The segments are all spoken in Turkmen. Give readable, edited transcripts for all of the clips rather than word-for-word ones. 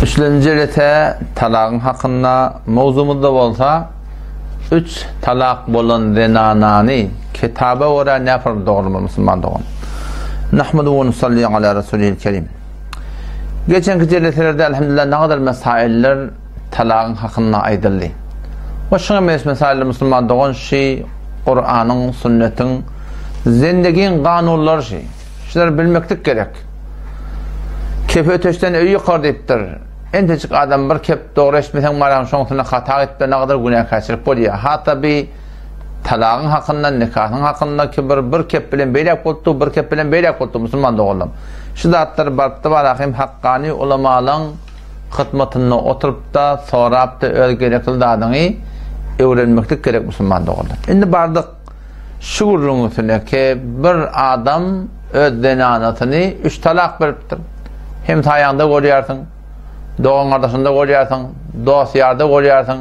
Üçlenji jelese talagyň hakynda mowzumyzda bolsa üç talak bolan zenanany kitaba görä näpir dogrumy musulman dogan. Nahmadu we nusalli ala rasulil kerim. Geçenki jeleselerde elhamdülillah ne kadar mesailler talagyň hakynda aýdyldy. We şuňa meňzeş mesailler musulman dogan şi Kuranyň, sünnetiň, zendegiň kanunlary şi. Şulary bilmeklik gerek. Kepi öteşden öý ýykar diýipdir. Entejik adam bir kep dogry eşitmeseň baram şoň üstünde hata gitme nagadar günäkärçilik bolýar. Hatda bi talagyň hakynda, nikahyň hakynda ki bir bir kep bilen beýläk bolupdy, bir kep bilen beýläk bolupdy musulman doganlarym. Şu zatlar barypda barahym hakkany ulamalaň hyzmatynda oturypda sorapda öz gerekli zadyňy öwrenmeklik gerek musulman doganlar. Indi bardyk Şu gürrüň üstüne ki, bir adam öz zenanasyny üç talak beripdir. Hem saýaňda görýärsiň, dogan-gardaşyňda görýärsiň, dost-ýarda görýärsiň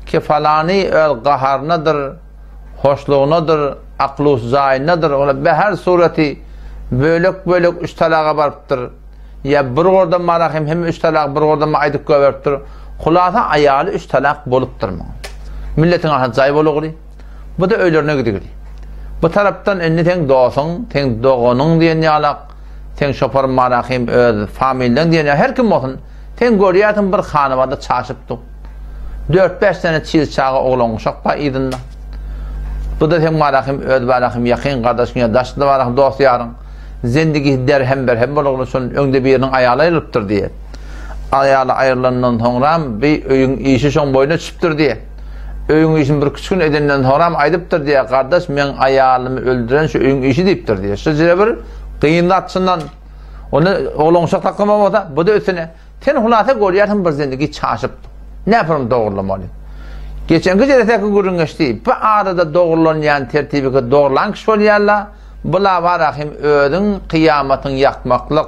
ki, falany öz gaharynadyr, hoşlugynadyr, aklus jaýynadyr, ola be her sureti bölek-bölek üç talaga barypdyr. Ýa bir gordan bara hem hemme üç talagy bir gordan aýdyp goýberipdir. Hulasa aýaly üç talak bolupdyr muň. Milletiň arasynda jaý bolugly. Bu-da öýlerine gidigli. Bu tarapdan indi seň dosuň, seň doganyň diýen ýalak, seň şoparym barahym öz familiň diýen ýaly her kim bolsun, sen görýärsiň bir hanabada çaşyp dur. Dört-bäş sene çiz çaga oglan uşak bar yzynda. Bu-da seň barahym öz barahym ýakyn gardaşyň ýa daşynda barahym dost-ýaryň. Zendigisi derhem-berhem bolugly şol öňde biriniň aýaly aýrylypdyr diýe. Aýaly aýrylandan soňram bi öýüň işi şoň boýnuna düşüpdir diýe. Öýüň işini bir küçük gün edenden soňram aýdypdyr diýýär, Gardaş, meň aýalymy öldüren şu öýüň işi diýipdir diýýär. Şu jire bir gyn zat şundan. Ony oglan-uşak saklama bolsa, bu-da üstüne. Sen hulasa görýärsiň bir zendigi çaşyp. Näpürüm dogrulamaly. Geçenki jereseki gürrüň geçdi. Bu arada dogrulanýan tertibi dogrulan kişi bolýarlar. Bula barahim özüň kyýamatyň ýakmaklyk,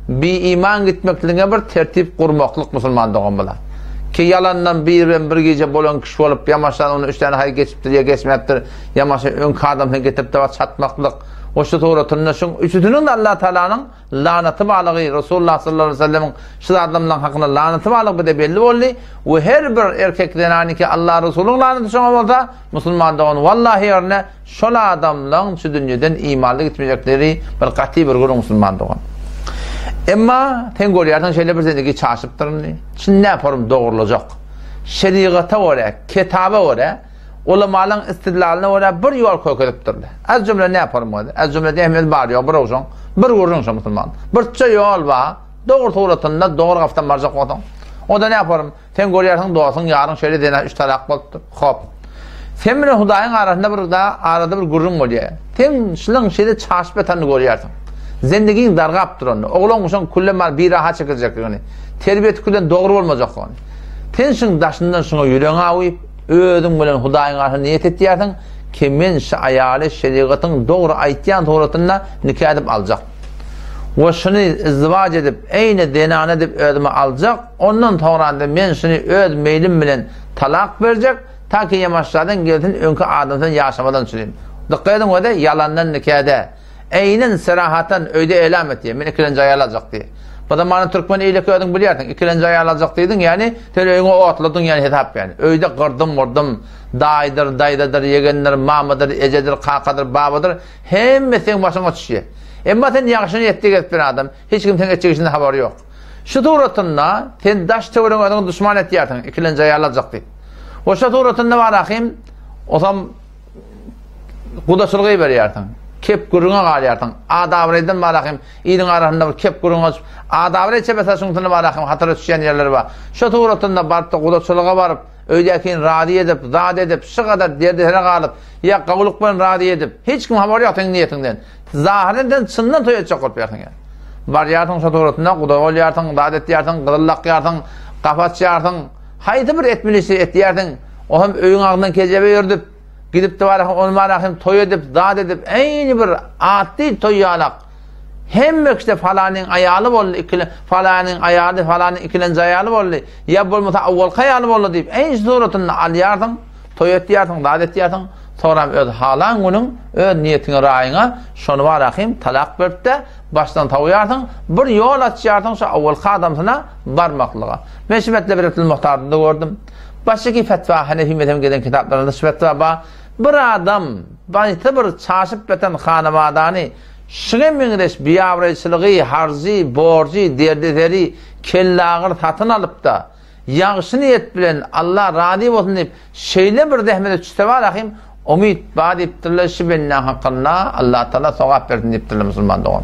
bi-iman gitmekligiňe bir tertip gurmaklyk musulman dogan bula. Ki ýalandan bir bilen bir gije bolan kişi bolup ýamaşdan onda üç däne haý geçipdir ýa geçmäpdir, ýamaşa öňki adamsyny getirip dawa çatmaklyk. We şu suratynda şuň üçüsiniň-de Allah Tagalanyň lanaty barlygy, Resulullah sallallahu aleýhi we sellemiň şu adamlaryň hakynda lanaty barlygy bize belli boldy. We her bir erkek zenanyki Allah Resulyň lanaty şoňa bolsa, musulman dogan wallahi ýerine Şol adamlaň şu dünýeden imanly gitmejekleri bir gaty bir gürrüň musulman dogan. Emma sen görýärsiň şeýle bir zendigi çaşypdyr indi. Çyn näporum dogrulajak. Şerigata görä, kitaba görä, ulamalaň istidlalyna görä bir ýol kökezipdirler. Az jümle näporum boldy. Az jümle diýen bar ýok bir ogşaň. Bir gürrüň şo musulman. Birçe ýol bar. Dogry suratynda dogry gapdan barjak bolsaň. O da näporum Sen görýärsiň dostuň ýaryň şeýle zena üç talak bolupdyr. Hop. Sen bilen Hudaýyň arasynda bir da arada bir gürrüň bolýar. Sen şunuň şeýle çaşyp ýatanyny görýärsiň. Zendigiň dargap duranyny, oglan guşaň küllen bar birahat çekiljekligini, terbiýesi küllen dogry bolmajaklygyny. Sen şuň daşyndan şuňa ýüregiň awyp, özüň bilen Hudaýyň arasynda niýet etýärsiň, ki men şu aýaly şerigatyň dogry aýtýan suratynda nika edip aljak. We şuny izdiwaç edip, eýni zenana edip özüme aljak, Ondan soňra-da men şuny öz meýlim bilen talak berjek, ta ki ýemaşjadan gelsin öňki adamsyny ýaşamadan çürim. Dykgat ediň öde ýalandan nikäde. Eýnen serahatan öýde elam et diýe, men ikilenji aýal aljak diýe. Bu zamana türkmen eýleki özüň bilýärsiň, ikilenji aýal aljak diýdiň, ýagny sen öýüňe otladyň ýagny hesap ýagny. Öýde gyrdym-gyrdym, daýydyr, daýzadyr, ýegendir, mamadyr, ejedir, kakadyr, babadyr, hemme seň başyňa düşýär. Emma sen ýagşy niýetli gezip ýören adam, hiç kim seň etjek işinden habary ýok. Şu suratynda sen daş töweregiňi özüňe duşman etýärsiň, ikilenji aýal aljak diýip. We şu suratynda bar ahym, osam gudaçylyk iberýärsiň. Kep gürrüňe galýarsyň. Adabraýdan bar ahym, iliň arasynda bir kep gürrüň açyp, adabraý çepese şuň bar ahym hatara düşýän ýerleri bar. Şu suratynda baryp-da gudaçylyga baryp, öýdäkini razy edip, zat edip, şu gadar derdesere galyp, ýa gowulyk bilen razy edip, hiç kim habary ýok seň niýetiňden. Zahyren sen çyndan toý etjek bolup ýörsiň ýa. Barýarsyň şo suratynda guda bolýarsyň, zat etýärsiň, gyzyl lakýarsyň, gapy açýarsyň. Haýsy bir etmeli işi etýärsiň. O hem öýüň agzyndan kejebe ýördüp, gidip-de bararsyň, ony bararsyň toý edip, zat edip, eýni bir atly toý ýalak. Hemme kişide falanyň aýaly boldy, ikile, falanyň aýaly, falanyň ikilenji aýaly boldy, ýa bolmasa awwalky aýaly boldy diýip, eýni şu suratynda alýarsyň. Toý etýärsiň, zat etýärsiň, soňram öz halan günüň, öz niýetiňe, raýyňa şony barahym talak berip-de, başdan sowýarsyň, bir ýol açýarsyň şo owalky adamsyna barmaklyga. Men şu metlebi Resul Muhtarda-da gördüm. Başyki fetwa Hanefi mezhebiň gelen kitaplarynda şu fetwa bar. Bir adam baýta bir çaşyp ýatan hanabadany şuňa meňzeş biabraýçylygy, harjy, borjy, derdeseri, kellagyr satyn alyp-da, Ýagşy niýet bilen Allah razy bolsun diýip şeýle bir zähmete düşse bar ahim umyt bar diýipdirler şu bendäň hakynda Allah Taala sogap bersin diýipdirler musulman dogan.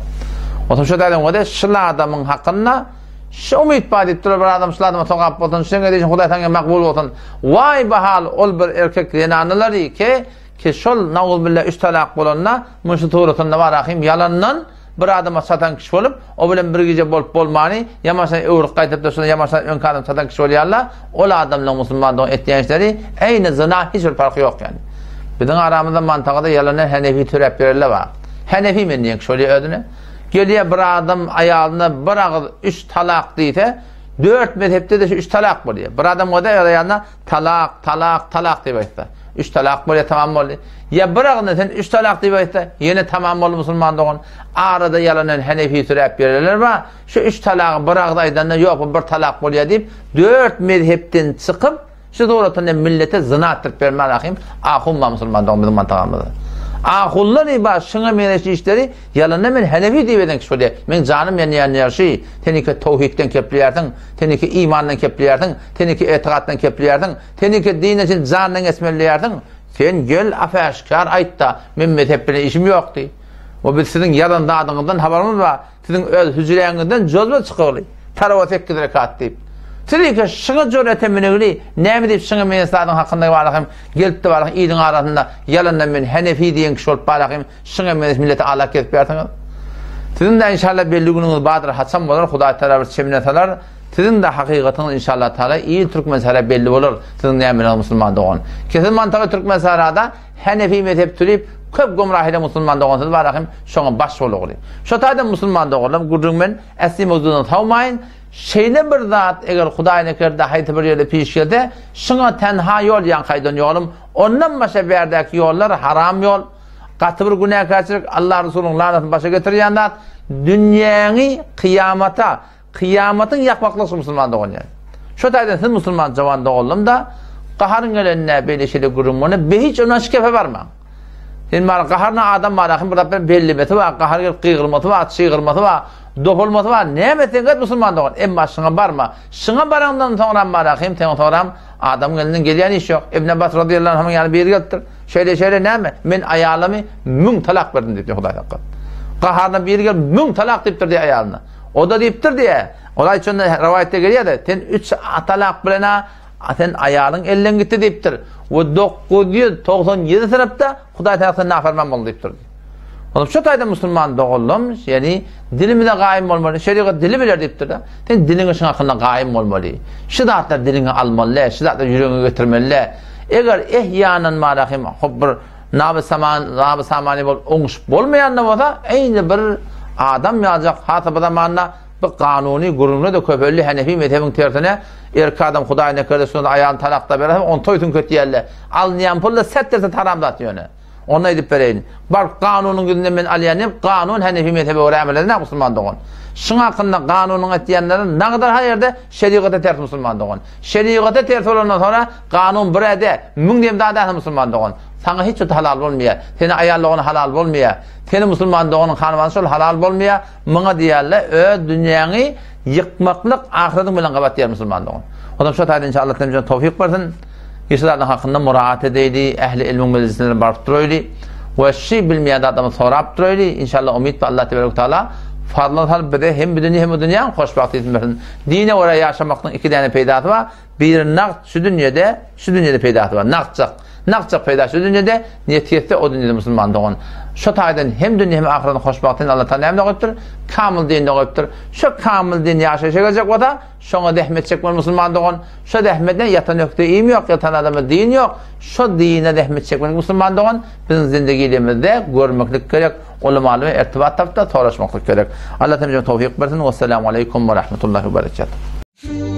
Otam şu taýdan görä şul adamyň hakynda şu umyt bar diýipdirler bir adam şul adama sogap bolsun şeňe diýişin Hudaý saňa makbul bolsun. Waý bahal ol bir erkek zenanalary ki ki şol nauzbillah üç talak bolanda mun şu suratynda bar ahim ýalandan Bir adama satan kişi bolup, o bilen bir gije bolup bolmany, ýamaşdan öwrüp gaýdyp-da şonda ýamaşdan öňki adam satan kişi bolýarlar, ol adamlaryň musulmandygyny etýän işleri eýni zyna hiç bir parhy ýok ýani. Biziň aramyzda mantagada ýalandan henefi töräp ýörenler bar. Henefi men diýen kişi bolýar özüne. Gelýär bir adam aýalyna bir agyz üç talak diýse, dört mezhepde-de şu üç talak bolýar. Bir adam bolsa öz aýalyna Talak, talak, talak diýip aýtsa. Üç talak bolýar, tamam boldy. Ýa bir agynda sen üç talak diýip aýtsa, ýene tamam boldy musulman dogan. Arada ýalandan henefi süräp ýörenler bar. Şu üç talagy bir agyz aýdanda, ýok bu bir talak bolýar diýip, dört mezhepden çykyp, şu suratynda millete zyna etdirip bermän ahim, ahun bar musulman dogan biziň mantagamyzda. Ahunlar bar, şuňa meňzeş işleri ýalanda men henefi diýip eden kişi bolýar. Meň janym ýanýan ýagşy, sen iki towhidden kepleýärsiň, sen iki imandan kepleýärsiň. Sen iki etigatdan kepleýärsiň, sen iki din üçin jandan geçmeli diýýärsiň. Sen gel ap-äşgär aýt-da, men mezhep bilen işim ýok diý. We biz siziň ýazan zadyňyzdan habarymyz bar. Siziň öz hüjräňizden jozba çykygly. Tarawa sekiz rekat diýip. Siz iki şyňa jürete münegli, näme diýip şyňa meňzeş zadyň hakynda barahym gelip-de barahym iliň arasynda ýalandan men henefi diýen kişi bolup barahym şyňa meňzeş milleti aldap gezip ýörsiňiz. Siziň-de inşallah belli günüňiz bardyr, haçan bolar, Hudaý Tagala bir çemine salar. Siziň-de hakykatyňyz inşallah Taala il Türkmensähra belli bolar siziň nämeler musulman dogan. Ki siz mantagy Türkmensährada Hanefi mezhep türip köp gümrah eden musulman dogan siz barahym şoňa baş bolugly. Şo taýdan musulman doganlarym gürrüň men äsli mowzudan sawmaýyn şeýle bir zat eger Hudaý nekerde haýsy bir ýerde piş gelse şuňa tenha ýol ýaňky aýdan ýolum ondan başa bärdäki ýollar haram ýol gaty bir günäkärçilik Allah Resulyň lanatyny başa getirýän zat dünýäňi kyýamata Kyýamatyň ýakmaklyk şu musulman dogan ýaly. Şo taýdan siz musulman jawan doganlym-da, gaharyň gelende beýle şeýle gürrüň bolanda behiç ondan şikefe barmaň. Sen bar gaharyna adam bar ahym bir zat bilen bellemesi bar, gahary gelip gygyrmasy bar, çygyrmasy bar, dopulmasy bar. Näme etseň et musulman dogan, emma şyňa barma. Şyňa baraňdan soňram bar ahym seň soňram adamyň elinden gelýän iş ýok. Ibn Abbas radiyallahu anhuň ýanyna biri gelipdir. Şeýle şeýle näme? Men aýalymy müň talak berdim diýipdir Hudaý saklasyn. Gaharyna biri gelip müň talak diýipdir diýip aýalyna. O-da diýipdir diýä. Ol aýtşanda rowaýatda gelýär-de, sen üç talak bilen-ä sen aýalyň elden gitdi diýipdir. We 997 synapda Hudaý tagala sen nafarman boldy diýipdir. Onuň şu taýda musulman doganlam, ýagny dilimize gaýym bolmaly, şerigat dili biler diýipdir-de. Sen diliňe şuň hakynda gaýym bolmaly. Şu zatlar diliňe almaly, şu zatlar ýüregiňe getirmeli. Eger ehýanan marahim hop bir Naby saman, naby samany bolup oňuşyp bolmaýan-da bolsa, eýni bir adam ýaljak hasa bu zamanda bu kanuny gürrüňler-de köpeldi, Henefi mezhebiň tersine, erkek adam Hudaý nekerde şunda aýalyny talak-da berse, ony toý süňk etýärler. Alynýan pul-da set-derset haram zat ýöne. Ony aýdyp bereýin. Baryp kanunyň ýüzünden men alýan diýip, kanun Henefi mezhebe görä amel edene musulman dogan. Şuň hakynda kanunyň etýänleri nagdar ha ýerde şerigata ters musulman dogan. Şerigata ters bolandan soňra Kanun bir ede, müň dem zat ähli musulman dogan. Saňa hiç zat halal bolmaýar. Seni aýal dogany halal bolmaýar. Seni musulman doganyň hanymany şol halal bolmaýar. Muňa diýerler, öz dünýäňi ýykmaklyk ahyretiň bilen gabat diýer musulman dogan. Onam şo taýda inşallah Allah bize towfik bersin. Şu zadyň hakynda muraat edeýli, ähli ilmiň mejlislerine baryp duraýly we şi bilmeýän zadymyzy sorap duraýly. Inşallah umyt bar Allah tebarek taala fazlyny salyp bize hem bu dünýe hem bu dünýäň hoşbagt etsin bersin. Dine görä ýaşamaklygyň iki däne peýdasy bar. Biri nagt şu dünýede, şu dünýede peýdasy bar. Nagtjak. Nagtjak peýda şu dünýede, niýeti ýetse o dünýede musulman dogan. Şo taýdan hem dünýe hem ahyretde hoşbagtyny Allah Taala näme goýupdyr? Kamyl dinde goýupdyr. Şo kamyl din ýaşaýşa geljek bolsa, şoňa zähmet çekmeli musulman dogan. Şo zähmetden ýatan ökde iým ýok, ýatan adama din ýok. Şo dine zähmet çekmeli musulman dogan. Biziň zindigilimizde görmeklik gerek, ulamalar bilen irtibat tapyp-da soraşmaklyk gerek. Allah hemmämize towfyk bersin. Wessalamu aleýkum we rahmetullahi we berekatuh.